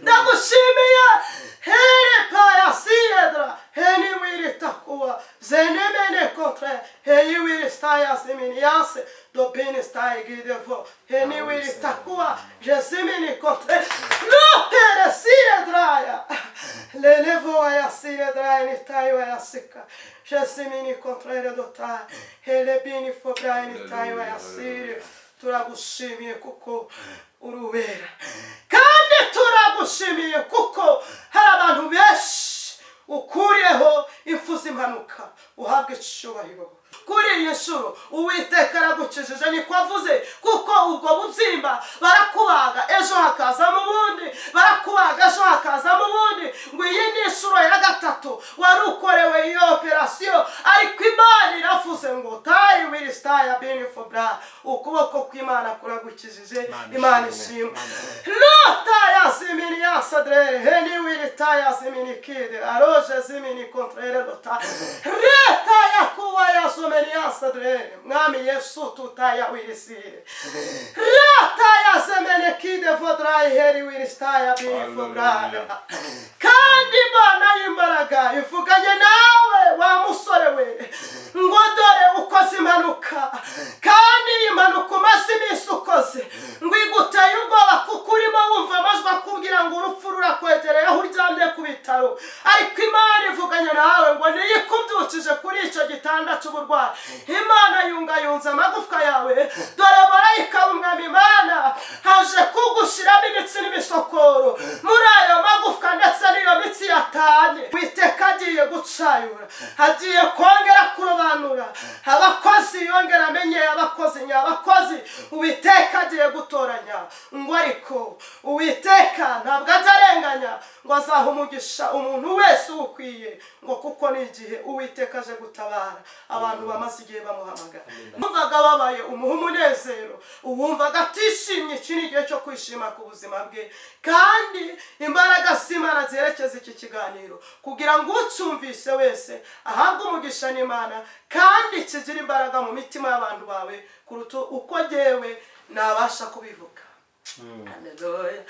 Ndagushimiye here paya siedra heni wiri takuwa zenemene kontre heyi wiri staya zimini yase do bini staya gidevo heni wiri takuwa jezimini kontre no pere siedraya lelevo aya siedraya ni tayo aya sika jezimini kontre dota hele bini fobra ni tayo aya sire. Turagushimiye kuko uri uwera, kandi turagushimiye kuko hari abantu benshi ukuriyeho impfu z'impanuka. Uhabwe icyubahiro kuri iyi nshuro. Uwiteka aragukijije, niko avuze, kuko ubwo bubyimba barakubaga ejo hakazamo ubundi, barakubaga ejo hakazamo ubundi. Ngo iyi ni inshuro ya gatatu wari ukorewe iyo operasiyo, ariko Imana iravuze ngo tayi wirisitaya bini fobra, ukuboko kw'Imana kuragukijije. Imana ishimwe. Lota zimini yasadrere heni wiritaya zimini kide aroje zimini kontrere dota reta yakuwa yazomeni yasadrere. Mwami Yesu, tutaya wirisire rata yazemene kide vodrai heri wiristaya bini fobra. Kandi Imana y'imbaraga ivuganye nawe, wa musore we, ngo dore ukoze impanuka, kandi iyi mpanuka umaze iminsi ukoze ngo iguteye ubwoba, kuko urimo wumva amajwi akubwira ngo urupfu rurakwegereye aho uryamye ku bitaro. Ariko Imana ivuganye nawe ngo niyo ikubyukije kuri icyo gitanda cy'uburwayi. Imana yungayunze amagufwa yawe. Dore marayika w'Umwami Imana haje kugushyiramo imitsi n'imisokoro muri ayo magufwa ndetse n'iyo mitsi yatanye. Witeka agiye gucayura, agiye kongera kurobanura abakozi, yongera amenye abakozi nyabakozi Uwiteka agiye gutoranya. Ngo ariko Uwiteka ntabwo ajya arenganya, ngo azaha umugisha umuntu wese uwukwiye, ngo kuko ni igihe Uwiteka aje gutabara abantu bamaze igihe bamuhamagara. Wumvaga babaye umuha umunezero, uwumvaga atishimye, iki ni igihe cyo kwishima ku buzima bwe. Kandi imbaraga z'Imana zerekeza iki kiganiro kugira ngo ucyumvise wese ahabwe umugisha n'Imana, kandi kigira imbaraga mu mitima y'abantu bawe kuruta uko jyewe nabasha kubivuga. Haleluya.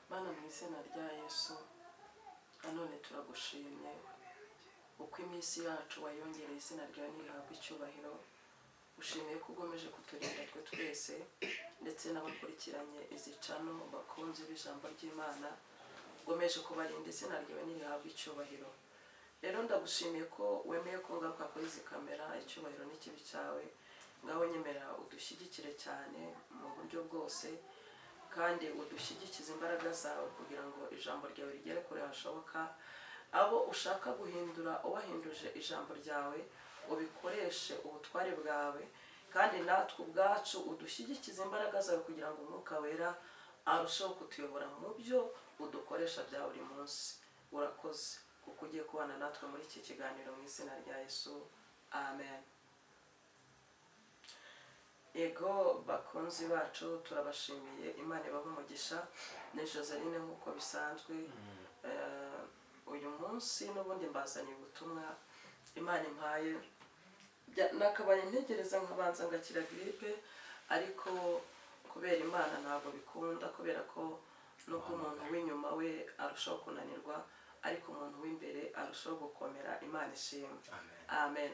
Mana, mu izina rya Yesu, nanone turagushimye uko iminsi yacu wayongereye. Izina ryawe ntirihabwe icyubahiro. Ushimiye ko ugomeje kuturinda twe twese ndetse n'abakurikiranye izi channel, bakunze b'ijambo ry'Imana, ugomeje kubarinda. Izina ryawe ntirihabwe icyubahiro. Rero ndagushimiye ko wemeye ko ngaruka kuri izi kamera. Icyubahiro n'ikibi cyawe. Ngaho nyemera udushyigikire cyane mu buryo bwose, kandi udushyigikize imbaraga zawe kugira ngo ijambo ryawe rigere kure hashoboka. Abo ushaka guhindura ubahinduje ijambo ryawe, ubikoreshe ubutware bwawe, kandi natwe ubwacu udushyigikize imbaraga zawe kugira ngo Umwuka Wera arusheho kutuyobora mu byo udukoresha bya buri munsi. Urakoze kuko ugiye kubana natwe muri iki kiganiro. Mu izina rya Yesu, amen. Yego, bakunzi bacu, turabashimiye. Imana ibahe umugisha. Ni Joseline nk'uko bisanzwe. Uyu munsi n'ubundi mbazaniye ubutumwa Imana impaye. Nakabaye ntegereza nkabanza ngakira giripe, ariko kubera Imana ntabwo bikunda, kubera ko nubwo umuntu w'inyuma we arushaho kunanirwa, ariko umuntu w'imbere arushaho gukomera. Imana ishimwe, amen.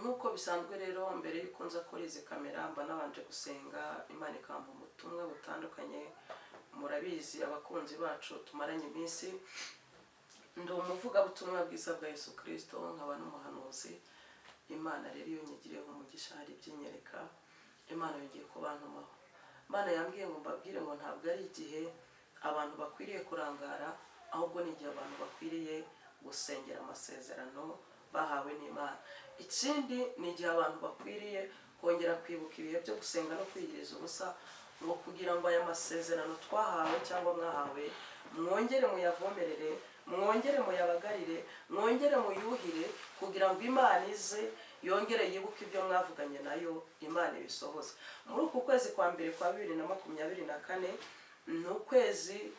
Nk'uko bisanzwe rero, mbere y'uko nza kuri izi kamera mba nabanje gusenga, Imana ikampa ubutumwa butandukanye. Murabizi, abakunzi bacu tumaranye iminsi, ndi umuvugabutumwa bwiza bwa Yesu Kirisito, nkaba n'umuhanuzi. Imana rero iyo nyigiriyeho umugisha hari ibyinyereka. Imana yongeye kubantumaho. Imana yambwiye ngo mbabwire ngo ntabwo ari igihe abantu bakwiriye kurangara, ahubwo ni igihe abantu bakwiriye gusengera amasezerano bahawe n'Imana. Ikindi ni igihe abantu bakwiriye kongera kwibuka ibihe byo gusenga no kwiyiriza ubusa, ngo kugira ngo aya masezerano twahawe cyangwa mwahawe mwongere muyavomerere, mwongere muyabagarire, mwongere muyuhire, kugira ngo Imana ize yongere yibuke ibyo mwavuganye nayo, Imana ibisohoze. Muri uku kwezi kwa mbere kwa 2024, ni ukwezi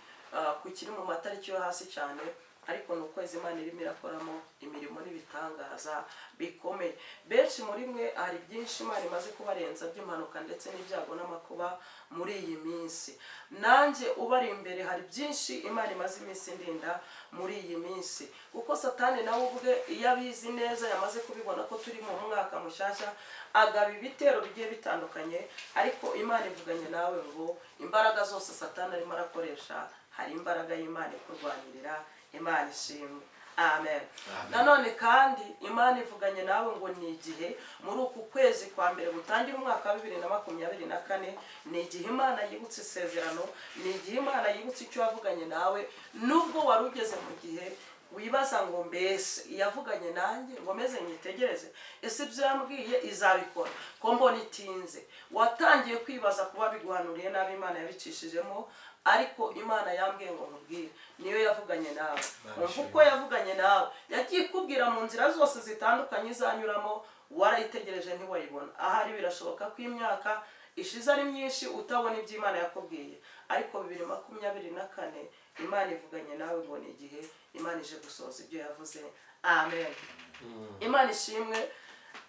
kukiri mu matariki yo hasi cyane. Ariko ni ukwezi Imana irimo irakoramo imirimo n'ibitangaza bikomeye. Benshi muri mwe hari byinshi Imana imaze kubarenza by'impanuka ndetse n'ibyago n'amakuba muri iyi minsi. Nanjye ubari imbere, hari byinshi Imana imaze iminsi indinda muri iyi minsi, kuko Satani nawe ubwe iyo abizi neza, yamaze kubibona ko turi mu mwaka mushyashya, agaba ibitero bigiye bitandukanye. Ariko Imana ivuganye nawe ngo imbaraga zose Satani arimo arakoresha, hari imbaraga y'Imana ikurwanirira. Imana ishimwe, amen. Nanone kandi Imana ivuganye nawe ngo ni igihe muri uku kwezi kwa mbere gutangira umwaka wa 2024, ni igihe Imana yibutse isezerano, ni igihe Imana yibutse icyo yavuganye nawe. Nubwo wari ugeze mu gihe wibaza ngo: "Mbese yavuganye nanjye ngo meze nyitegereze, ese ibyo yambwiye izabikora ko mbona itinze?" Watangiye kwibaza kuba biguhanuriye nabi, Imana yabicishijemo. Ariko Imana yambwiye ngo nkubwire, niyo yavuganye nawe. Wumva uko yavuganye nawe, yagiye ikubwira mu nzira zose zitandukanye izanyuramo, warayitegereje ntiwayibona. Ahari birashoboka ko imyaka ishize ari myinshi utabona ibyo Imana yakubwiye, ariko 2024 Imana ivuganye nawe ngo ni igihe Imana ije gusohoza ibyo yavuze. Amen, Imana ishimwe.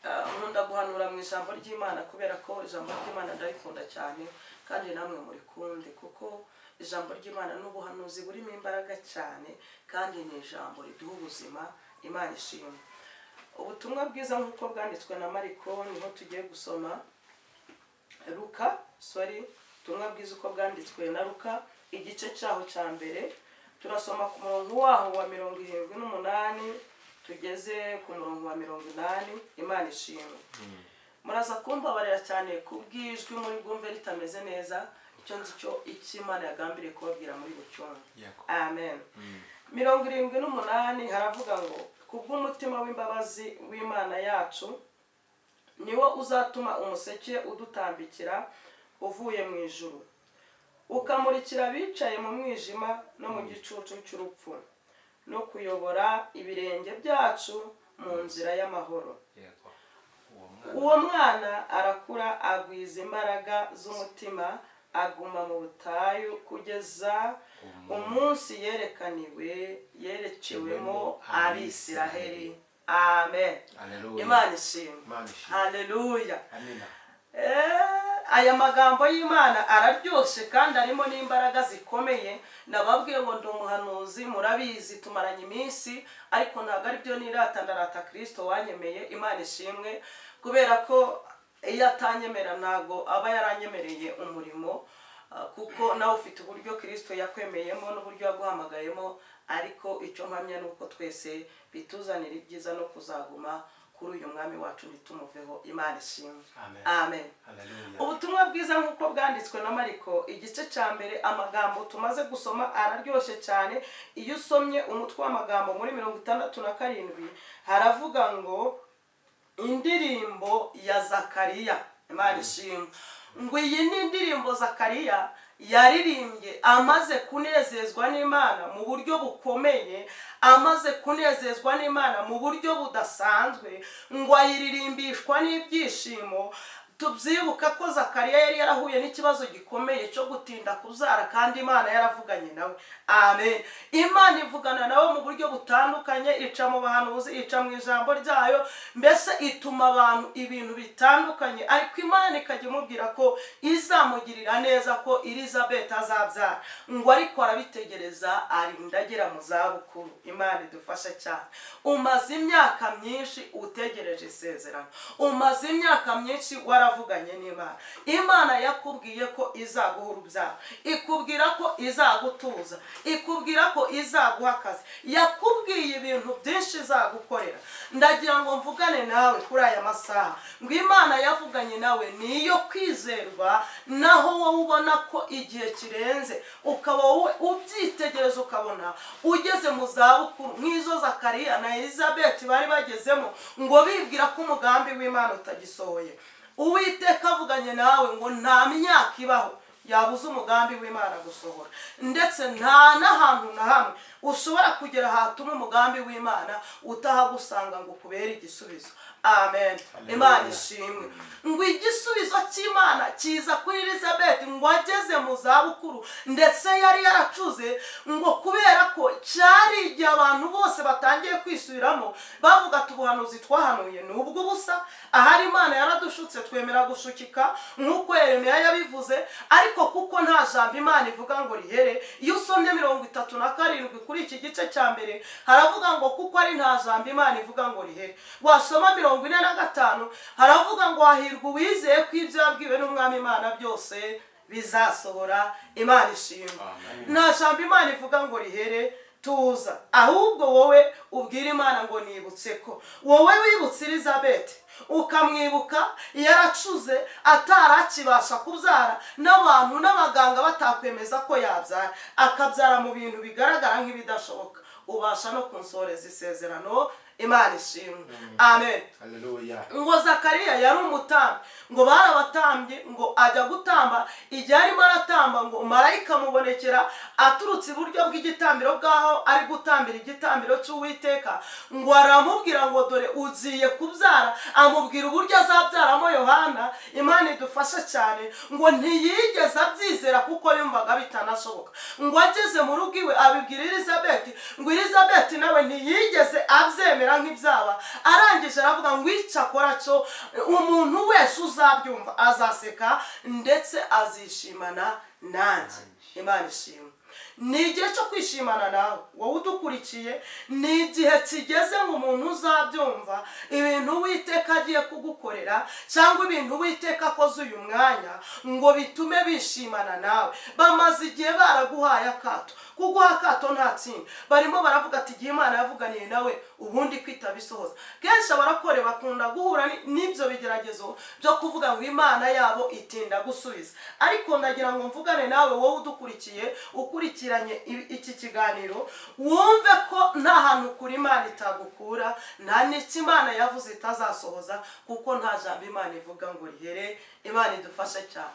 Nkunda guhanura mu ijambo ry'Imana kubera ko ijambo ry'Imana ndarikunda cyane, kandi namwe murikunde, kuko ijambo ry'Imana ni ubuhanuzi burimo imbaraga cyane, kandi ni ijambo riduha ubuzima. Imana ishimwe. Ubutumwa bwiza nk'uko bwanditswe na Mariko niho tugiye gusoma. Luka, sorry, ubutumwa bwiza uko bwanditswe na Luka, igice cyaho cya mbere, turasoma ku murongo waho wa 78 tugeze ku murongo wa 80. Imana ishimwe. Muraza kumbabarira cyane kubw'ijwi muri bwumve ritameze neza. Icyo nzi cyo, icyo Imana yagambiriye kubabwira muri bucyumve. Amen. 78 haravuga ngo: "Kubw'umutima w'imbabazi w'Imana yacu niwo uzatuma umuseke udutambikira uvuye mu ijuru, ukamurikira abicaye mu mwijima no mu gicucu cy'urupfu, no kuyobora ibirenge byacu mu nzira y'amahoro." Yego, uwo mwana. Uwo mwana arakura, agwiza imbaraga z'umutima, aguma mu butayu kugeza umunsi yerekaniwe yerekewemo Abisiraheli. Amen. Haleluya. Imana ishimwe. Imana ishimwe. Haleluya. Amina. Aya magambo y'Imana araryoshye kandi arimo n'imbaraga zikomeye. Nababwiye ngo ndi umuhanuzi, murabizi, tumaranye iminsi, ariko ntabwo ari byo nirata, ndarata Kirisito wanyemeye. Imana ishimwe, kubera ko iyo atanyemera ntabwo aba yaranyemereye umurimo. Kuko nawe ufite uburyo Kirisito yakwemeyemo n'uburyo yaguhamagayemo. Ariko icyo mpamya ni uko twese bituzanira ibyiza no kuzaguma kuri uyu mwami wacu, ntitumuveho. Imana ishimwe. Amen. Amen. Haleluya. Ubutumwa bwiza nk'uko bwanditswe na Mariko, igice cya mbere, amagambo tumaze gusoma araryoshye cyane. Iyo usomye umutwe w'amagambo muri 67 haravuga ngo: "Indirimbo ya Zakariya." Imana ishimwe. Ngo iyi ni indirimbo Zakariya yaririmbye amaze kunezezwa n'Imana mu buryo bukomeye, amaze kunezezwa n'Imana mu buryo budasanzwe, ngo ayiririmbishwa n'ibyishimo. Tubyibuka ko Zakariya yari yarahuye n'ikibazo gikomeye cyo gutinda kubyara, kandi Imana yaravuganye nawe. Amen. Imana ivugana nawe mu buryo butandukanye, ica mu bahanuzi, ica mu ijambo ryayo, mbese ituma abantu ibintu bitandukanye, ariko Imana ikajya imubwira ko izamugirira neza, ko Elizabeth azabyara, ngo ariko arabitegereza, arinda agera mu zabukuru. Imana idufashe cyane. Umaze imyaka myinshi utegereje isezerano, umaze imyaka myinshi waravuganye n'Imana. Imana yakubwiye ko izaguha urubyaro, ikubwira ko izagutuza, ikubwira ko izaguha akazi, yakubwiye ibintu byinshi izagukorera. Ndagira ngo mvugane nawe kuri aya masaha ngo Imana yavuganye nawe niyo kwizerwa. Naho wowe ubona ko igihe kirenze, ukaba wowe ubyitegereza, ukabona ugeze mu zabukuru nk'izo Zakariya na Elizabeth bari bagezemo, ngo bibwira ko umugambi w'Imana utagisohoye, Uwiteka avuganye nawe ngo nta myaka ibaho yabuze umugambi w'Imana gusohora, ndetse nta n'ahantu na hamwe Ushobora kugera ahatuma umugambi w'Imana utahagusanga ngo kubera igisubizo. Amen. Imana ishimwe. Ngo igisubizo cy'Imana kiza kuri Elizabeth ngo ageze mu zabukuru, ndetse yari yaracuze, ngo kubera ko cyari igihe abantu bose batangiye kwisubiramo bavuga ati ubuhanuzi twahanuye ni ubw'ubusa, ahari Imana yaradushutse twemera gushukika nk'uko Yeremiya yabivuze. Ariko kuko nta jambo Imana ivuga ngo rihere, iyo usomye 37 kuri iki gice cya mbere haravuga ngo kuko ari nta jambo Imana ivuga ngo rihere. Wasoma 45 haravuga ngo hahirwa uwizeye ko ibyo yabwiwe n'Umwami Imana byose bizasohora. Imana ishimwe. Nta jambo Imana ivuga ngo rihere, tuza. Ahubwo wowe ubwira Imana ngo nibutse ko wowe wibutse Elizabeth, ukamwibuka yaracuze atarakibasha kubyara, n'abantu n'abaganga batakwemeza ko yabyara, akabyara mu bintu bigaragara nk'ibidashoboka, ubasha no kunsohoreza isezerano. Imana ishimwe. Amen. Haleluya. Ngo Zakariya yari umutambyi, ngo barabatambye, ngo ajya gutamba. Igihe arimo aratamba, ngo marayika amubonekera aturutse iburyo bw'igitambiro bw'aho ari gutambira igitambiro cy'Uwiteka, ngo aramubwira ngo dore ugiye kubyara, amubwira uburyo azabyaramo Yohana. Imana idufashe cyane. Ngo ntiyigeze abyizera kuko yumvaga bitanashoboka. Ngo ageze mu rugo iwe abibwira Elizabeth, ngo Elizabeth nawe ntiyigeze abyemera nk'ibyaba. Arangije aravuga ngo icyo akora cyo umuntu wese uzabyumva azaseka ndetse azishimana nanjye. Imana ishimwe. Ni igihe cyo kwishimana nawe wowe udukurikiye, ni igihe kigeze ngo umuntu uzabyumva ibintu Uwiteka agiye kugukorera cyangwa ibintu Uwiteka akoze uyu mwanya, ngo bitume bishimana nawe. Bamaze igihe baraguhaye akato, kuguha akato nta tsinda, barimo baravuga ati igihe Imana yavuganiye nawe ubundi kwita bisohoza. Kenshi abarakore bakunda guhura n'ibyo bigeragezo byo kuvuga ngo Imana yabo itinda gusubiza. Ariko ndagira ngo mvugane nawe wowe udukurikiye, ukurikiranye iki kiganiro, wumve ko nta hantu kuri Imana itagukura, nta n'icyo Imana yavuze itazasohoza, kuko nta jambo Imana ivuga ngo rihere. Imana idufashe cyane.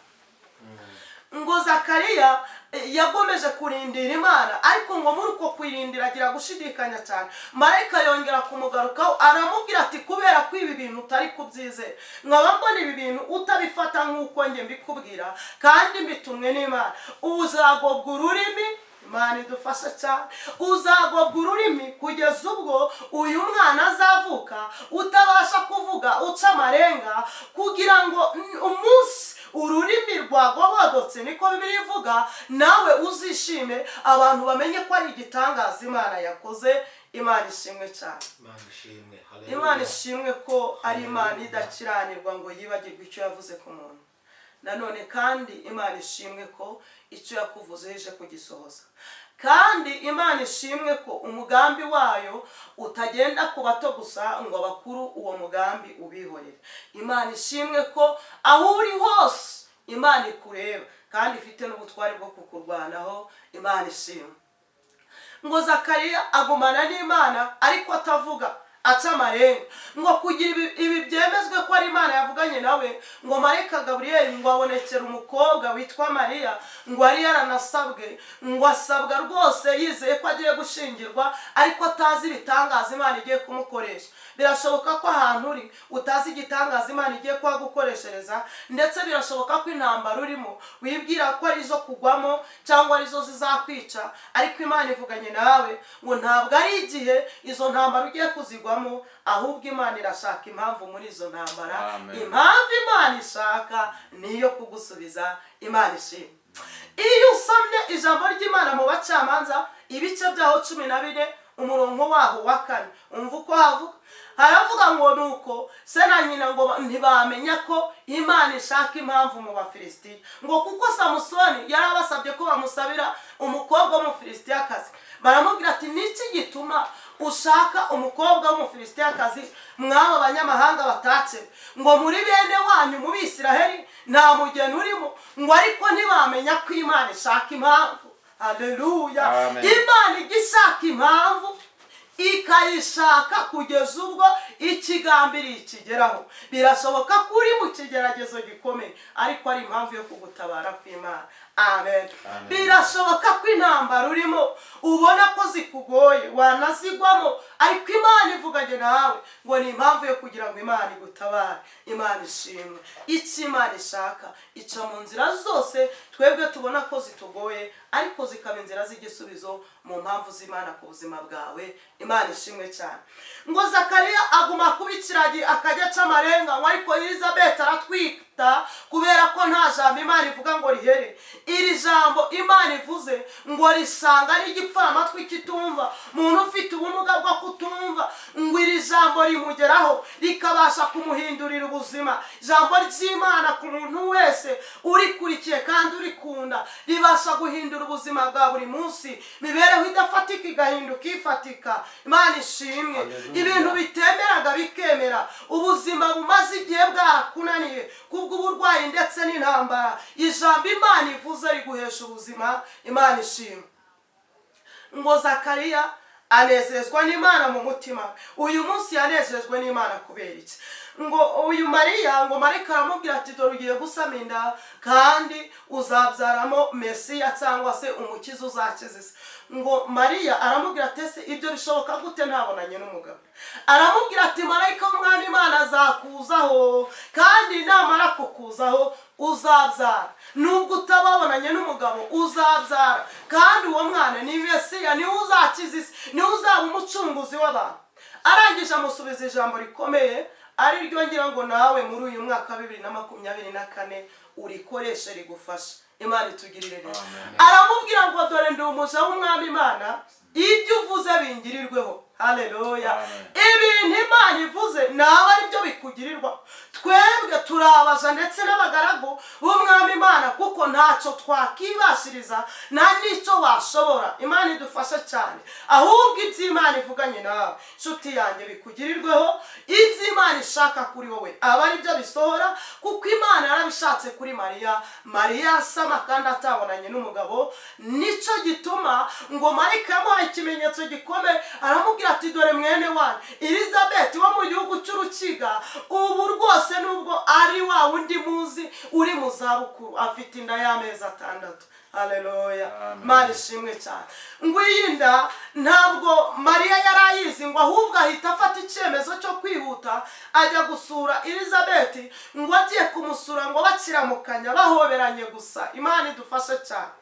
Ngo Zakariya yagomeje kurindira Imana, ariko ngo muri uko kwirindira agira gushidikanya cyane. Marayika yongera kumugarukaho aramubwira ati kubera ko ibi bintu utari kubyizera, nkaba mbona ibi bintu utabifata nk'uko njye mbikubwira kandi mbitumwe n'Imana, uzagobwa ururimi. Imana idufashe cyane. Uzagobwa ururimi kugeza ubwo uyu mwana azavuka utabasha kuvuga, uca amarenga, kugira ngo umunsi ururimi rwagobodotse, niko Bibiliya ivuga, nawe uzishime, abantu bamenye ko ari igitangaza Imana yakoze. Imana ishimwe cyane. Imana ishimwe. Imana ishimwe ko ari Imana idakiranirwa ngo yibagirwe icyo yavuze ku muntu. Nanone kandi Imana ishimwe ko icyo yakuvuze ije kugisohoza. Kandi Imana ishimwe ko umugambi wayo utagenda ku bato gusa ngo abakuru uwo mugambi ubihorere. Imana ishimwe ko aho uri hose Imana ikureba kandi ifite n'ubutware bwo kukurwanaho. Imana ishimwe. Ngo Zakariya agumana n'Imana ariko atavuga, aca amarenga. Ngo kugira ibi byemezwe ko ari Imana yavuganye nawe, ngo marayika Gaburiyeli ngo abonekera umukobwa witwa Mariya, ngo yari yaranasabwe, ngo asabwa rwose yizeye ko agiye gushingirwa, ariko atazi ibitangaza Imana igiye kumukoresha. Birashoboka ko ahantu uri utazi igitangaza Imana igiye kuhagukoreshereza, ndetse birashoboka ko intambara urimo wibwira ko ari izo kugwamo cyangwa arizo zizakwica, ariko Imana ivuganye nawe ngo ntabwo ari igihe izo ntambara ugiye kuzigwamo, ahubwo Imana irashaka impamvu muri izo ntambara. Impamvu Imana ishaka niyo kugusubiza. Imana ishimwe. Iyo usomye ijambo ry'Imana mu Bacamanza ibice byaho 14 umurongo waho wa 4, umva uko havuga. Haravuga ngo nuko se na nyina ngo ntibamenya ko Imana ishaka impamvu mu Bafilisitiya, ngo kuko Samusoni yarabasabye ko bamusabira umukobwa w'Umufilisitiyakazi. Baramubwira ati niki gituma ushaka umukobwa w'Umufilisitiyakazi mw'aba banyamahanga batatse, ngo muri bene wanyu mu Bisiraheli nta mugeni urimo? Ngo ariko ntibamenya ko Imana ishaka impamvu. Haleluya. Imana ijya ishaka impamvu. Ikayishaka kugeza ubwo ikigambiriye ikigeraho. Birashoboka ko uri mu kigeragezo gikomeye, ariko ari impamvu yo kugutabara kw'Imana. Amen. Amen. Birashoboka ko intambara urimo ubona ko zikugoye, wanazigwamo, ariko Imana ivuganye nawe ngo ni impamvu yo kugira ngo Imana igutabare. Imana ishimwe. Icyo Imana ishaka ica mu nzira zose twebwe tubona ko zitugoye, ariko zikaba inzira z'igisubizo mu mpamvu z'Imana ku buzima bwawe. Imana ishimwe cyane. Ngo Zakariya aguma kuba ikiragi, akajya aca amarenga ngo ariko Elizabeth aratwita, kubera ko nta jambo Imana ivuga ngo rihere. Iri jambo Imana ivuze ngo risanga n'igipfamatwi kitumva, umuntu ufite ubumuga bwo kutumva, ngo iri jambo rimugeraho rikabasha kumuhindurira ubuzima. Ijambo ry'Imana ku muntu wese urikurikiye kandi urikunda ribasha guhindura ubuzima bwa buri munsi, imibereho idafatika igahinduka ifatika. Imana ishimwe. Hallelujah. Ibintu bitemeraga bikemera, ubuzima bumaze igihe bwarakunaniye kubw'uburwayi ndetse n'intambara, ijambo Imana ivuze riguhesha ubuzima. Imana ishimwe. Ngo Zakariya anezezwa n'Imana mu mutima. Uyu munsi yanezejwe n'Imana kubera iki? Ngo uyu Mariya, ngo marayika aramubwira ati: "Dore ugiye gusama inda kandi uzabyaramo Mesiya cyangwa se umukiza uzakiza isi." Ngo Mariya aramubwira ati: "Ese ibyo bishoboka gute ntabonanye n'umugabo?" Aramubwira ati: "Marayika w'Umwami Imana azakuzaho, kandi namara kukuzaho uzabyara. Nubwo utababonanye n'umugabo, uzabyara, kandi uwo mwana ni Mesiya, niwe uzakiza isi, niwe uzaba umucunguzi w'abantu." Arangije amusubiza ijambo rikomeye, ari ryo ngira ngo nawe muri uyu mwaka wa 2024 urikoreshe rigufasha. Imana itugirire neza. Amen. Aramubwira ngo: "Dore ndi umuja w'Umwami Imana, ibyo uvuze bingirirweho." Haleluya. Amen. Ibintu Imana ivuze naba ari byo bikugirirwa. Twebwe turabaja ndetse n'abagaragu b'Umwami Imana, kuko ntacyo twakibashiriza, nta n'icyo washobora. Imana idufashe cyane. Ahubwo iby'Imana ivuganye nawe, inshuti yanjye, bikugirirweho. Iby'Imana ishaka kuri wowe aba ari byo bisohora, kuko Imana yarabishatse kuri Mariya. Mariya asama kandi atabonanye n'umugabo. Nicyo gituma ngo marayika yamuhaye ikimenyetso gikomeye, aramubwira ati: "Dore mwene wanyu Elizabeth wo mu gihugu cy'urukiga, ubu rwose nubwo ari wa wundi muzi uri mu zabukuru, afite inda y'amezi 6." Haleluya. Amen. Imana ishimwe cyane. Ngo iyi nda ntabwo Mariya yari ayizi, ngo ahubwo ahita afata icyemezo cyo kwihuta ajya gusura Elizabeth. Ngo agiye kumusura, ngo bakiramukanya, bahoberanye gusa. Imana idufashe cyane.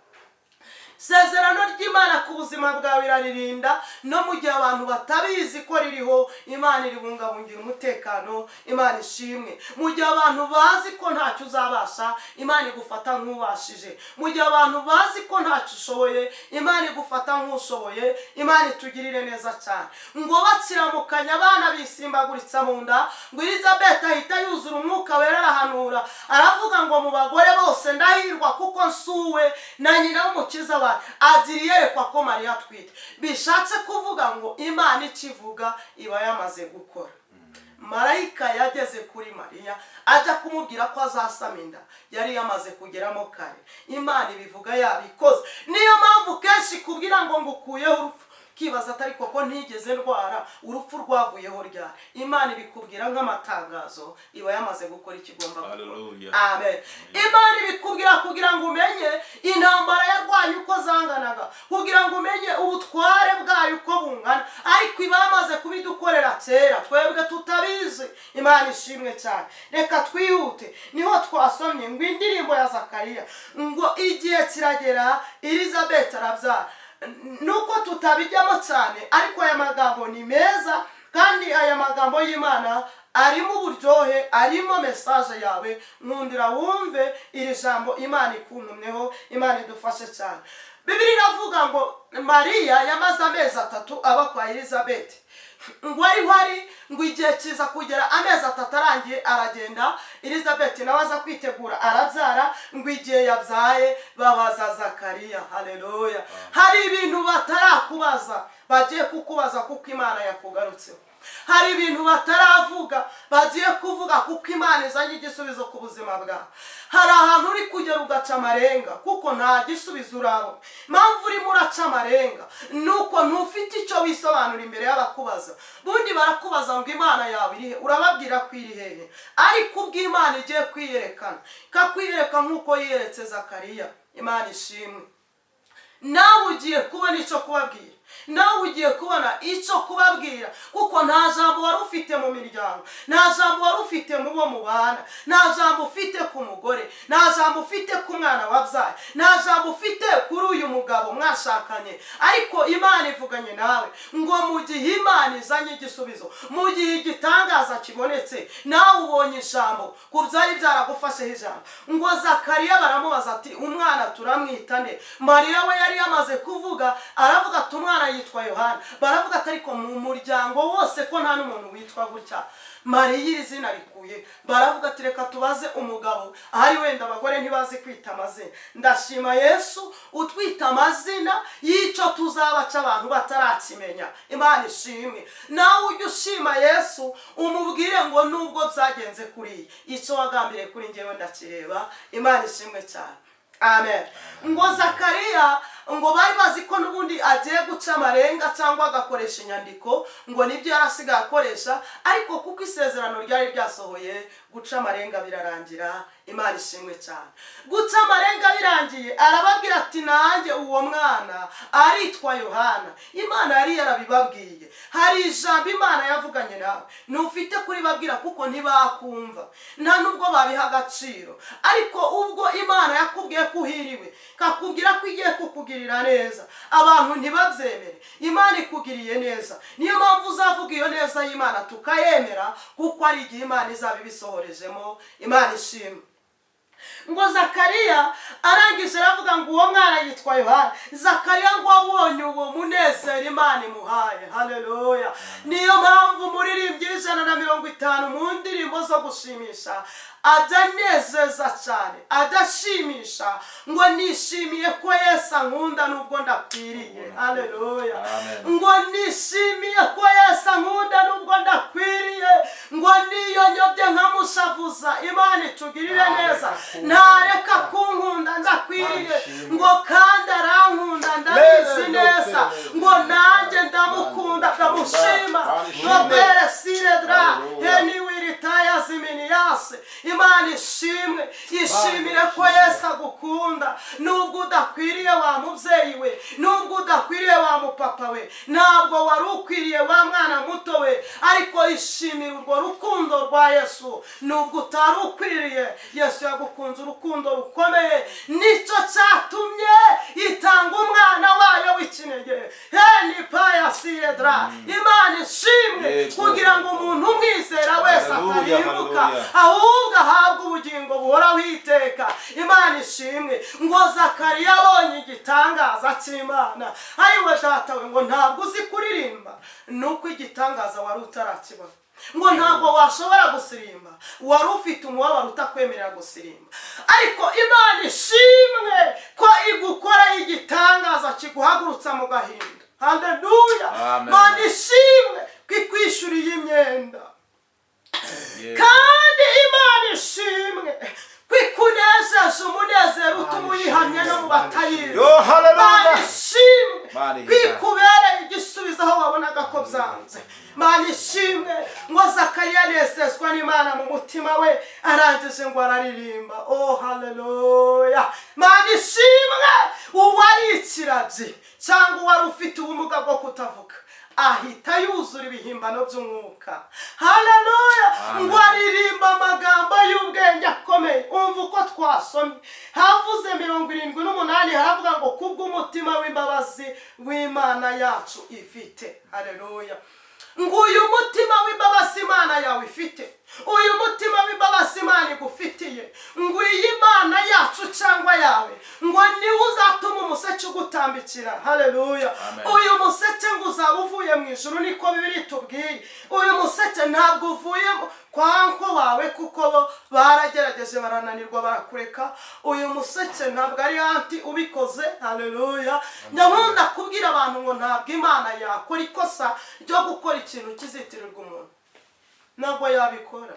Isezerano ry'Imana ku buzima bwawe iraririnda, no mu gihe abantu batabizi ko ririho, Imana iribungabungira umutekano. Imana ishimwe. Mu gihe abantu bazi ko ntacyo uzabasha, Imana igufata nk'ubashije. Mu gihe abantu bazi ko ntacyo ushoboye, Imana igufata nk'ushoboye. Imana itugirire neza cyane. Ngo bakiramukanya, abana bisimbaguritsa mu nda. Ngo Elizabeth ahita yuzura Umwuka Wera, arahanura, aravuga ngo: "Mu bagore bose ndahirwa kuko nsuwe na nyina w'Umukiza wawe." Agira iyerekwa ko Mariya atwite. Bishatse kuvuga ngo Imana ikivuga iba yamaze gukora. Marayika yageze kuri Mariya ajya kumubwira ko azasama inda, yari yamaze kugeramo kare. Imana ibivuga yabikoze. Niyo mpamvu kenshi kubwira ngo ngukuyeho urupfu, kibaza atari koko ntigeze ndwara, urupfu rwavuyeho ryari? Imana ibikubwira nk'amatangazo, iba yamaze gukora icyo igomba gukora. Hallelujah. Amen. Imana ibikubwira kugira ngo umenye intambara yarwanye uko zanganaga, kugira ngo umenye ubutware bwayo uko bungana, ariko iba yamaze kubidukorera kera twebwe tutabizi. Imana ishimwe cyane. Reka twihute. Niho twasomye ngo indirimbo ya Zakariya, ngo igihe kiragera Elizabeth arabyara. Nuko tutabijyamo cyane, ariko aya magambo ni meza, kandi aya magambo y'Imana arimo uburyohe, arimo message yawe. Nkundira wumve iri jambo Imana ikuntumyeho. Imana idufashe cyane. Bibiliya iravuga ngo Mariya yamaze amezi 3 aba kwa Elizabeth. Ngo ariho ari, ngo igihe kiza kugera, amezi 3 arangiye, aragenda. Elizabeth nawe aza kwitegura, arabyara. Ngo igihe yabyaye babaza Zakariya. Haleluya. Hari ibintu batarakubaza bagiye kukubaza kuko Imana yakugarutseho. Hari ibintu bataravuga bagiye kuvuga, kuko Imana izanye igisubizo ku buzima bwawe. Hari ahantu uri kugera ugaca amarenga kuko nta gisubizo urabona. Impamvu urimo uraca amarenga ni uko ntufite icyo wisobanura imbere y'abakubaza. Bundi barakubaza ngo Imana yawe irihe? Urababwira ko iri hehe? Ariko ubwo Imana igiye kwiyerekana, ikakwiyereka nk'uko yiyeretse Zakariya, Imana ishimwe, nawe ugiye kubona icyo kubabwira, nawe ugiye kubona icyo kubabwira, kuko nta jambo wari ufite mu miryango, nta jambo wari ufite mu bo mubana, nta jambo ufite ku mugore, nta jambo ufite ku mwana wabyaye, nta jambo ufite kuri uyu mugabo mwashakanye. Ariko Imana ivuganye nawe ngo mu gihe Imana izanye igisubizo, mu gihe igitangaza kibonetse, nawe ubonye ijambo ku byari byaragufasheho ijambo. Ngo Zakariya baramubaza ati: "Umwana turamwita nde?" Mariya we yari yamaze kuvuga, aravuga ati: "Umwana yitwa Yohana." Baravuga ati: "Ariko mu muryango wose ko nta n'umuntu witwa gutya, Mariya iri zina rikuye?" Baravuga ati: "Reka tubaze umugabo, ahari wenda abagore ntibazi kwita amazina." Ndashima Yesu utwita amazina y'icyo tuzabaca abantu batarakimenya. Imana ishimwe. Nawe ujye ushima Yesu, umubwire ngo nubwo byagenze kuriya, icyo wagambiriye kuri njyewe ndakireba. Imana ishimwe cyane, amen. Ngo Zakariya, ngo bari bazi ko n'ubundi agiye guca amarenga cyangwa agakoresha inyandiko, ngo nibyo yarasigaye akoresha. Ariko kuko isezerano ryari ryasohoye, guca amarenga birarangira. Imana ishimwe cyane. Guca amarenga birangiye, arababwira ati: "Nanjye uwo mwana aritwa Yohana." Imana yari yarabibabwiye. Hari ijambo Imana yavuganye nawe, ntufite kuribabwira kuko ntibakumva, nta nubwo babiha agaciro. Ariko ubwo Imana yakubwiye ko uhiriwe, kakubwira ko igiye kukugirira neza, abantu ntibabyemere, Imana ikugiriye neza. Niyo mpamvu uzavuga iyo neza y'Imana tukayemera, kuko ari igihe Imana izaba ibisohorejemo. Imana ishimwe. Ngo Zakariya arangije aravuga ngo uwo mwana yitwa Yohana. Zakariya ngo abonye uwo munezero Imana imuhaye, haleluya! Niyo mpamvu umuririmbyi 150 mu ndirimbo zo gushimisha adanezeza cyane, adashimisha ngo: "Nishimiye ko Yesu ankunda nubwo ndakwiriye." Haleluya! Amen. Ngo: "Nishimiye ko Yesu ankunda nubwo ndakwiriye." Ngo niyo nyobye nkamushavuza, Imana itugirire neza, ntareka kunkunda ndakwiriye. Ngo kandi arankunda ndabizi neza, ngo nanjye ndamukunda, ndamushima. Nobere siredra heniwiritaya ziminiyase. Imana ishimwe. Ishimire ko Yesu agukunda nubwo udakwiriye, wa mubyeyi we, nubwo udakwiriye, wa mupapa we, ntabwo wari ukwiriye, wa mwana muto we. Ariko ishimire urwo rukundo rwa Yesu nubwo utari ukwiriye. Yesu yagukunze urukundo rukomeye, nicyo cyatumye itanga umwana wayo w'ikinege. Heni paya siredra. Imana ishimwe. Kugira ngo umuntu umwizera wese Hallelujah, atarimbuka, hallelujah. ahubwo ahabwe ubugingo buhoraho iteka. Imana ishimwe. Ngo Zakariya abonye igitangaza cy'Imana, ayiwe data we! Ngo ntabwo uzi kuririmba, nuko igitangaza wari utarakibona. Ngo ntabwo washobora gusirimba, wari ufite umubabaro utakwemerera gusirimba. Ariko Imana ishimwe ko igukoreye igitangaza kiguhagurutsa mu gahinda. Haleluya! Amen. Imana ishimwe ko ikwishyuriye imyenda. Kandi Imana ishimwe ko ikunejeje umunezero utuma uyihamya no mu batayizi. Yo, hallelujah. Imana ishimwe Imana ko ikubereye igisubizo aho wabonaga ko byanze. Imana ishimwe. Ngo Zakariya anezezwa n'Imana mu mutima we, arangije ngo araririmba. Oh, haleluya! Imana ishimwe. Uwari ikirabyi cyangwa uwari ufite ubumuga bwo kutavuga ahita yuzura ibihimbano by'umwuka. Haleluya! Amen. Ngo aririmba amagambo y'ubwenge akomeye. Umva uko twasomye, havuze 78, haravuga ngo kubw'umutima w'imbabazi w'Imana yacu ifite. Haleluya! Ngo uyu mutima w'imbabazi Imana yawe ifite, uyu mutima w'imbabazi Imana igufitiye, ngo iyi Imana yacu cyangwa yawe, ngo niwe uzatuma umuseke. umuseke ugutambikira. Haleluya. Amen. Uyu museke ngo uzaba uvuye mu ijuru, niko Bibiri tubwiye. Uyu museke ntabwo uvuye kwa uncle wawe, kuko bo baragerageje barananirwa barakureka. Uyu museke ntabwo ari aunty ubikoze. Haleluya. Ndakunda kubwira abantu ngo ntabwo Imana yakora ikosa ryo gukora ikintu kizitirirwa umuntu, ntabwo yabikora.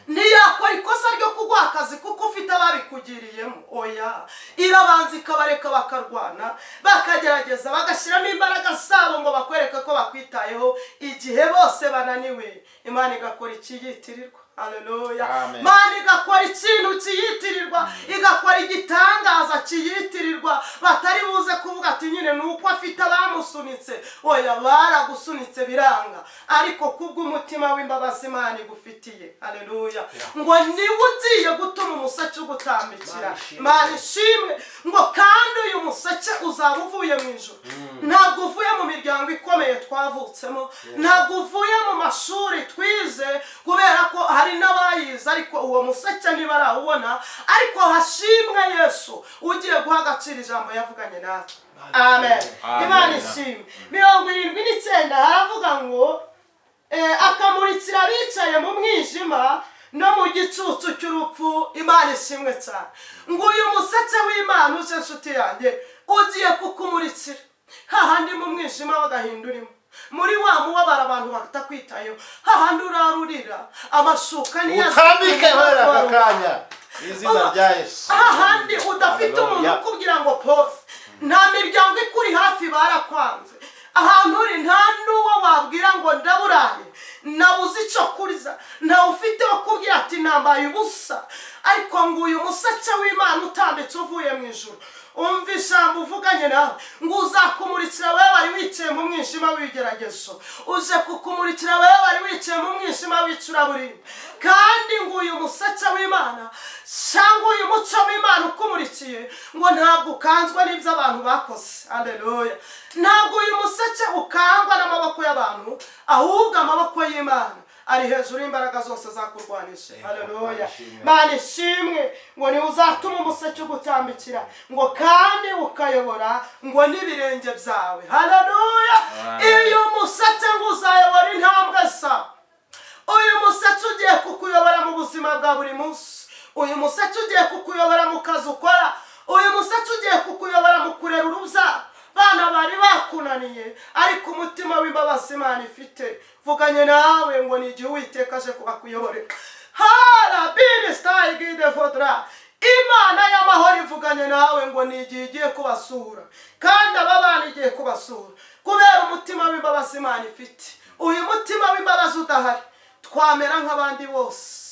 Ntiyakora ikosa ryo kuguha akazi kuko ufite ababikugiriyemo, oya. Irabanza ikabareka bakarwana, bakagerageza, bagashyiramo imbaraga zabo ngo bakwereke ko bakwitayeho. Igihe bose bananiwe, Imana igakora ikiyitirirwa. Haleluya. Amen. Imana igakora ikintu kiyitirirwa, igakora igitangaza kiyitirirwa, batari buze kuvuga ati nyine ni uko afite abamusunitse. Oya, baragusunitse biranga, ariko kubw'umutima w'imbabazi Imana igufitiye, haleluya, ngo niwe ugiye gutuma umuseke ugutambikira. Imana ishimwe. Ngo kandi uyu museke uzaba uvuye mu ijuru, ntabwo uvuye mu miryango ikomeye twavutsemo, ntabwo uvuye mu mashuri twize, kubera ko hari n'abayize ariko uwo museke ntibarawubona. Ariko hashimwe Yesu ugiye guha agaciro ijambo yavuganye natwe. Amen. Amen. Imana ishimwe. 79 haravuga ngo akamurikira abicaye mu mwijima no mu gicucu cy'urupfu. Imana ishimwe cyane. Ngo uyu museke w'Imana uje, inshuti yanjye, ugiye kukumurikira hahandi mu mwijima w'agahinda urimo, muri wa mubabaro abantu batakwitayeho, hahandi urarurira amashuka. Utambike hera aka kanya mu izina rya Yesu. Hahandi udafite umuntu Hallelujah. ukubwira ngo pose, nta miryango ikuri hafi, barakwanze. Ahantu uri nta n'uwo wabwira ngo ndaburaye, nabuze icyo kurya, ntawe ufite wo kubwira ati nambaye ubusa. Ariko ngo uyu museke w'Imana utambitse uvuye mu ijuru, umva ijambo uvuganye nawe, ngo uzakumurikira wowe wari wicaye mu mwijima w'ibigeragezo, uje kukumurikira wowe wari wicaye mu mwijima w'icuraburindi. Kandi ngo uyu museke w'Imana cyangwa uyu mucyo w'Imana ukumurikiye, ngo ntabwo ukanzwe n'ibyo abantu bakoze. Aleluya. Ntabwo uyu museke ukangwa n'amaboko y'abantu, ahubwo amaboko y'Imana ari hejuru y'imbaraga zose zakurwanije. Haleluya. Mana ishimwe. Ngo niwe uzatuma umuseke ugutambikira, ngo kandi ukayobora ngo n'ibirenge byawe. Haleluya. Iyo umuseke ngo uzayobora intambwe zawe. Uyu museke ugiye kukuyobora mu buzima bwa buri munsi. Uyu museke ugiye kukuyobora mu kazi ukora. Uyu museke ugiye kukuyobora mu kurera urubyaro, bana bari bakunaniye, ariko umutima w'imbabazi Imana ifite vuganye nawe ngo ni igihe Uwiteka aje kubakuyoborera. Hara birisitayi gide vodra. Imana y'amahoro ivuganye nawe ngo ni igihe igiye kubasura, kandi aba bana igiye kubasura kubera umutima w'imbabazi Imana ifite. Uyu mutima w'imbabazi udahari, twamera nk'abandi bose.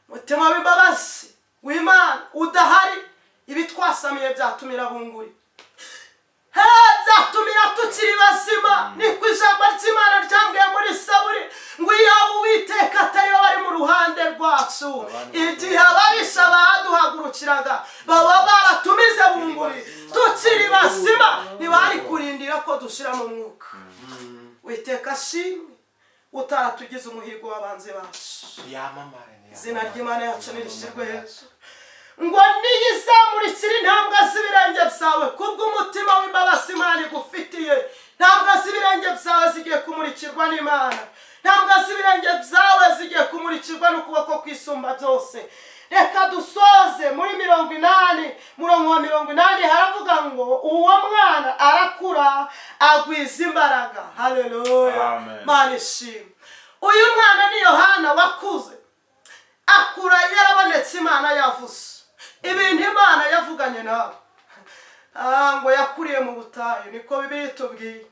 Umutima w'imbabazi w'Imana udahari, ibitwasamiye byatumira bunguri, he, byatumira tukiri bazima. Niko ijambo ry'Imana ryambwiye muri Saburi ngo iyaba Uwiteka atari we bari mu ruhande rwacu igihe ababisha baduhagurukiraga, baba baratumize bunguri tukiri bazima, ntibari kurindira ko dushira mu mwuka. Witeka ashimwe utaratugize umuhigo w'abanzi bacu. Yamamare. Izina ry'Imana yacu nirishyirwe hejuru. Ngo niyizamurikira intambwe z'ibirenge byawe kubw'umutima w'imbabazi Imana igufitiye. Intambwe z'ibirenge byawe zigiye kumurikirwa n'Imana, intambwe z'ibirenge byawe zigiye kumurikirwa n'ukuboko kwisumba byose. Reka dusoze muri 80, murongo wa 80, haravuga ngo uwo mwana arakura, agwiza imbaraga. Haleluya. Amen. Mana ishimwe. Uyu mwana ni Yohana wakuze, akura yarabonetse Imana yavuze ibintu Imana yavuganye nawe. Ngo yakuriye mu butayu, niko Bibiliya itubwiye.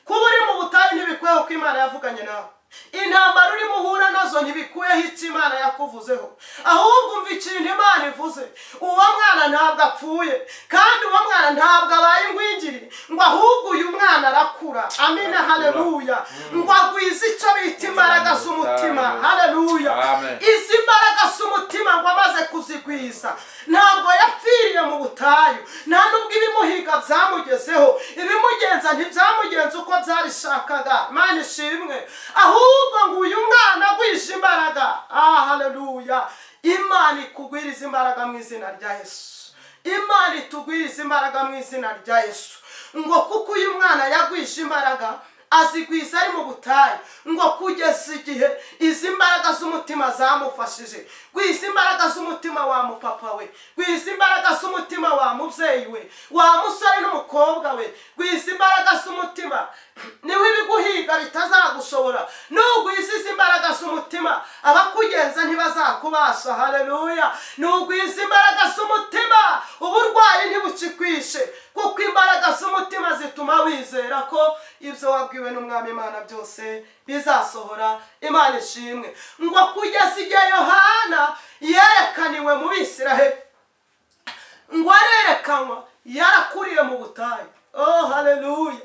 Kuba uri mu butayu ntibikuyeho ko Imana yavuganye nawe. Intambara urimo uhura nazo ntibikuyeho icyo Imana yakuvuzeho, ahubwo umva ikintu Imana ivuze. Uwo mwana ntabwo apfuye, kandi uwo mwana ntabwo abaye ingwingiri, ngo ahubwo uyu mwana arakura. Amina, haleluya. Ngo agwize icyo bita imbaraga z'umutima. Haleluya. Amen. Izi mbaraga z'umutima ngo amaze kuzigwiza, ntabwo yapfiriye mu butayu, nta nubwo ibimuhiga byamugezeho, ibimugenza ntibyamugenza uko byabishakaga. Imana ishimwe. Ahubwo ngo uyu mwana agwije imbaraga. Ah, haleluya. Imana ikugwiriza imbaraga mu izina rya Yesu. Imana itugwirize imbaraga mu izina rya Yesu. Ngo kuko uyu mwana yagwije imbaraga, azigwiza ari mu butayu, ngo kugeza igihe izi mbaraga z'umutima zamufashije. Gwiza imbaraga z'umutima wa mupapa we, gwiza imbaraga z'umutima wa mubyeyi we, wa musore n'umukobwa we, gwiza imbaraga z'umutima, niwe ibiguhiga bitazagushobora. Nugwiza izi imbaraga z'umutima, abakugenza ntibazakubasha. Haleluya! Nugwiza imbaraga z'umutima, uburwayi ntibukikwishe, kuko imbaraga z'umutima zituma wizera ko ibyo wabwiwe n'Umwami Imana byose bizasohora. Imana ishimwe. Ngo kugeza igihe Yohana yerekaniwe mu Bisiraheli, ngo arerekanwa yarakuriye mu butayu. Oh, haleluya!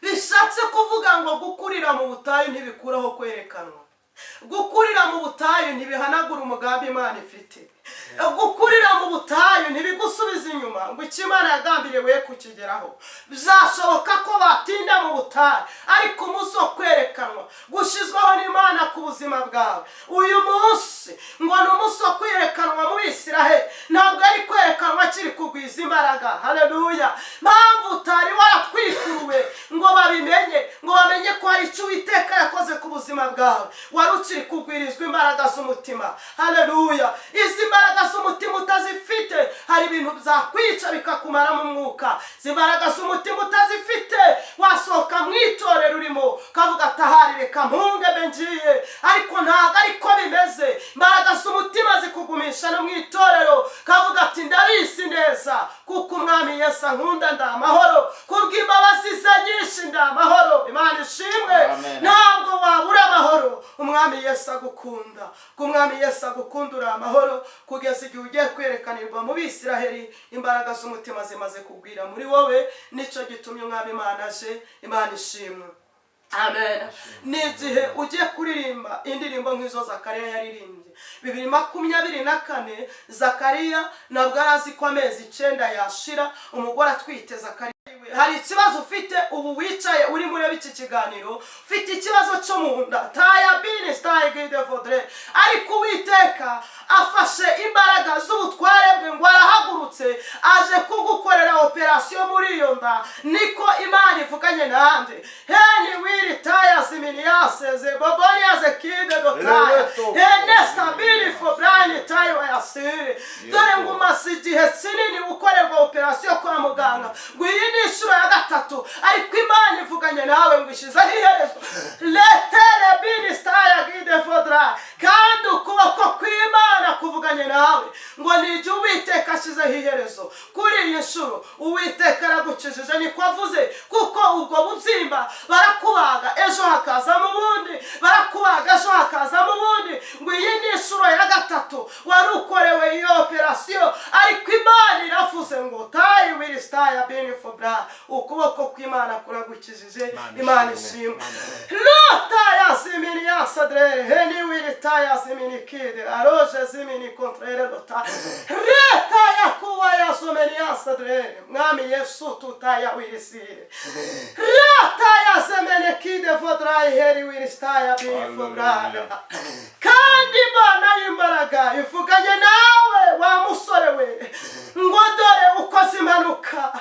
Bishatse kuvuga ngo gukurira mu butayu ntibikuraho kwerekanwa, gukurira mu butayu ntibihanagura umugambi Imana ifite, gukurira mu butayu ntibigusubiza inyuma ngo icyo Imana yagambiriye we kukigeraho. Byashoboka ko watinda mu butayu, ariko umunsi wo kwerekanwa gushyizweho n'Imana ku buzima bwawe. Uyu munsi ngo ni umunsi wo kwerekanwa mu Bisiraheli, ntabwo ari kwerekanwa akiri kugwiza imbaraga. Haleluya! Mpamvu utari waratwikuruwe ngo babimenye, ngo bamenye ko hari icyo Uwiteka yakoze ku buzima bwawe, wari ukiri kugwirizwa imbaraga z'umutima. Haleluya! Izi mbaraga z'umutima utazifite, hari ibintu byakwica bikakumaramo umwuka. Izi mbaraga z'umutima utazifite, wasohoka mu itorero urimo ukavuga ati: "Ahari reka mpunge mbe ngiye." Ariko ntabwo ariko bimeze. Imbaraga z'umutima zikugumisha no mu itorero, kavuga ati: "Ndabizi neza kuko Umwami Yesu ankunda, ndi amahoro kubw'imbabazi ze nyinshi, ndi amahoro." Imana ishimwe. Amen. Ntabwo wabura amahoro Umwami Yesu agukunda. Ko Umwami Yesu agukunda, uri amahoro kugeza igihe ugiye kwerekanirwa mu Bisiraheli, imbaraga z'umutima zimaze kugwira muri wowe. Nicyo gitumye Umwami Imana aje. Imana ishimwe. Amen. Ni igihe ugiye kuririmba indirimbo nk'izo Zakariya yaririmbye 2024. Zakariya ntabwo arazi ko amezi 9 yashira umugore atwite. Zakariya, hari ikibazo ufite ubu wicaye urimo ureba iki kiganiro, ufite ikibazo cyo mu nda, taya bini sitayi gide vodre, ariko Uwiteka afashe imbaraga z'ubutware bwe ngo arahagurutse, aje kugukorera operasiyo muri iyo nda. Niko Imana ivuganye nande. Heni wiri taya ziminiyaseze boboniyaze kide dotaya henesta bini fobrani tayo yasire. Dore ngo umaze igihe kinini ukorerwa operasiyo kwa muganga, ngo iyi ni inshuro ya gatatu, ariko Imana ivuganye nawe ngo ishyizeho iherezo. Letere bini staya gide fodra. Kandi ukuboko kw'Imana kuvuganye nawe ngo ni igihe Uwiteka ashyizeho iherezo kuri iyi nshuro. Uwiteka aragukijije, niko avuze, kuko ubwo bubyimba barakubaga ejo hakazamo ubundi, barakubaga ejo hakazamo ubundi. Ngo iyi ni inshuro ya gatatu wari ukorewe iyo operasiyo, ariko Imana iravuze ngo tayi wiri staya bini fobra, ukuboko kw'Imana kuragukijije. Imana ishimwe. Lota yazimini yasadrere heni wiri taya zimini kide aroje zimini kontrere dota reta yakuwa yazomeni yasadrere. Mwami Yesu, tutaya wirisire rata yazemene kide vodrai heri wiri staya bini fobra. Hallelujah. Kandi Imana y'imbaraga ivuganye nawe, wa musore we, ngo dore ukoze impanuka,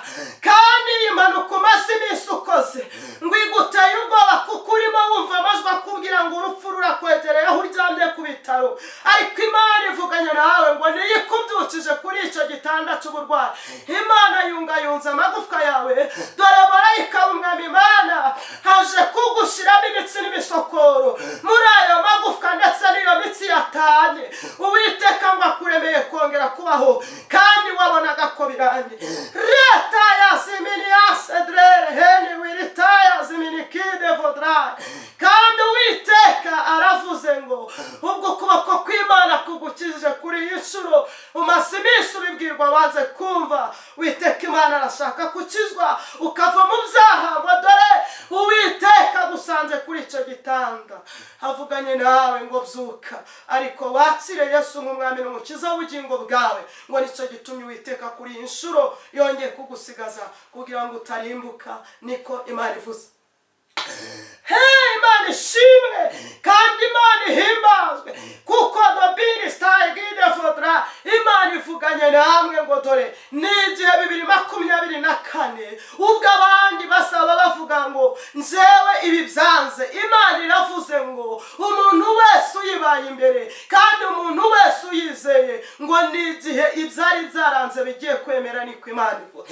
kandi iyi mpanuka umaze iminsi ukoze ngo iguteye ubwoba, kuko urimo wumva amajwi akubwira ngo urupfu rurakwegereye aho uryamye ku bitaro. Ariko Imana ivuganye nawe ngo niyo ikubyukije kuri icyo gitanda cy'uburwayi. Imana yungayunze amagufwa yawe. Dore marayika w'Umwami Imana haje kugushyiramo imitsi n'imisokoro muri ayo magufwa ndetse n'iyo mitsi yatanye. Uwiteka ngo akuremeye kongera kubaho kandi wabonaga ko birangiye. Leta yazimini yasedrere heni wirita yazimini kide vodrayi. Kandi Uwiteka aravuze ngo ubwo ukuboko kw'Imana kugukijije kuri iyi nshuro, umaze iminsi ubibwirwa wanze kumva. Witeka Imana arashaka gukizwa ukava mu byaha. Ngo dore Uwiteka agusanze kuri icyo gitanda, avuganye nawe ngo byuka, ariko wakire Yesu nk'Umwami n'Umukiza w'ubugingo bwawe. Ngo nicyo gitumye Uwiteka kuri iyi nshuro yongeye kugusigaza kugira ngo utarimbuka. Niko Imana ivuze. Hey, Imana ishimwe kandi Imana ihimbazwe, kuko dobini sitayigide fodra. Imana ivuganye namwe ngo dore ni igihe 2024, ubwo abandi basaba bavuga ngo nzewe ibi byanze, Imana iravuze ngo umuntu wese uyibaye imbere kandi umuntu wese uyizeye, ngo ni igihe ibyari byaranze bigiye kwemera, niko Imana ivuga.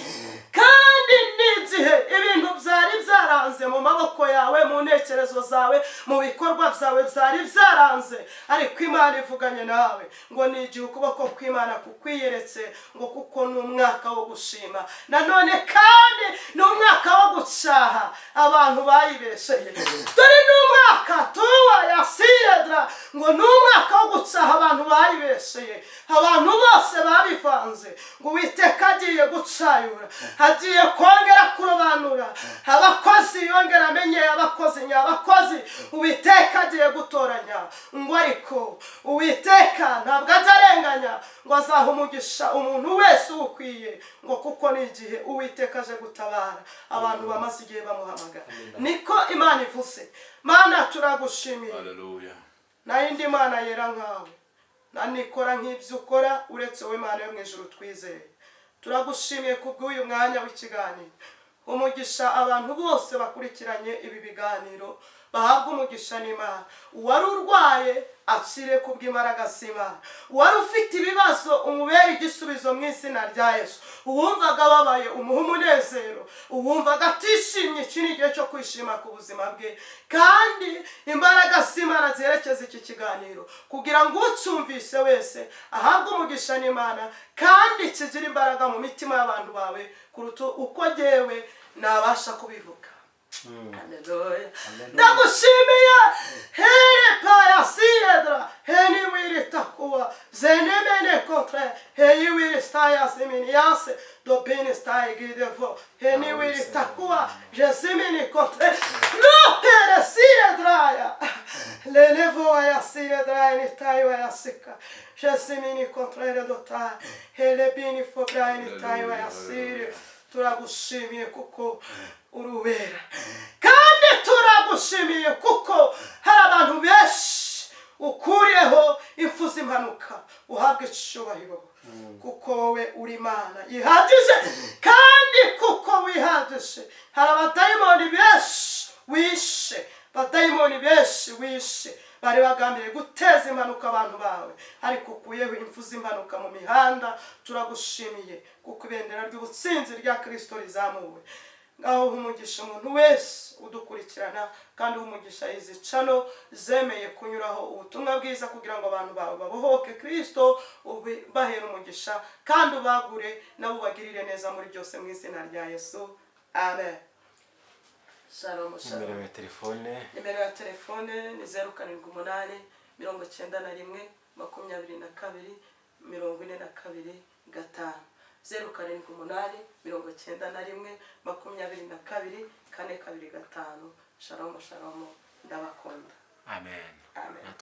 Kandi ni igihe ibintu byari byaranze mu maboko yawe, mu ntekerezo zawe, mu bikorwa byawe byari byaranze, ariko Imana ivuganye nawe ngo ni igihe ukuboko kw'Imana kukwiyeretse, ngo kuko ni umwaka wo gushima nanone, kandi ni umwaka wo gucyaha abantu bayibesheye. Dore ni umwaka tuwa yasiredra, ngo ni umwaka wo gucyaha abantu bayibesheye, abantu bose babivanze, ngo Uwiteka agiye gucayura, agiye kongera kurobanura abakozi, yongera amenye abakozi nyabakozi Uwiteka agiye gutoranya. Ngo ariko Uwiteka ntabwo ajya arenganya, ngo azaha umugisha umuntu wese uwukwiye, ngo kuko ni igihe Uwiteka aje gutabara abantu bamaze igihe bamuhamagara, niko Imana ivuze. Mana, turagushimiye. Haleluya. Nta yindi Mana yera nkawe, ntanikora nk'ibyo ukora uretse wowe Mana yo mu ijuru twizeye. Turagushimiye kubw'uyu mwanya w'ikiganiro. Umugisha abantu bose bakurikiranye ibi biganiro, bahabwa umugisha n'Imana. Uwari urwaye akire kubw'imbaraga z'Imana, uwari ufite ibibazo umubere igisubizo mu izina rya Yesu, uwumvaga ababaye umuhe umunezero, uwumvaga atishimye iki ni igihe cyo kwishima ku buzima bwe. Kandi imbaraga z'Imana zerekeza iki kiganiro kugira ngo ucyumvise wese ahabwe umugisha n'Imana, kandi kigire imbaraga mu mitima y'abantu bawe kuruta uko jyewe nabasha kubivuga. Haleluya. Ndagushimiye. Here paya siedra. Heni wiri takuwa. Zenemene kontre. Heyi wiri staya siminiase. Do bini stai gidevo. Heni wiri takuwa. Jesimini kontre. No pere siedraya. Lelevo aya siedraya ni tayo aya sika. Jesimini kontre dota. Hele bini fobraya ni tayo aya siri. Turagushimiye kuko uruwera, kandi turagushimiye kuko hari abantu benshi ukuriyeho impfu z'impanuka. Uhabwe icyubahiro kuko wowe uri Imana yihagije, kandi kuko wihagije. Hari abadayimoni benshi wishe, abadayimoni benshi wishe bari bagambiriye guteza impanuka abantu bawe, ariko ukuyeho impfu z'impanuka mu mihanda. Turagushimiye kuko ibendera ry'ubutsinzi rya Kirisito rizamuwe. Ngaho umugisha umuntu wese udukurikirana, kandi umugisha izi channel zemeye kunyuraho ubutumwa bwiza kugira ngo abantu bawe babohoke. Kirisito ubahera umugisha kandi ubagure nabo, ubagirire neza muri byose, mu izina rya Yesu, amen. Shalom, shalom. Nimero ya telefone? Nimero ya telefone ni 0789122425, 0789122425. Shalom, shalom, ndabakunda. Amen. Amen.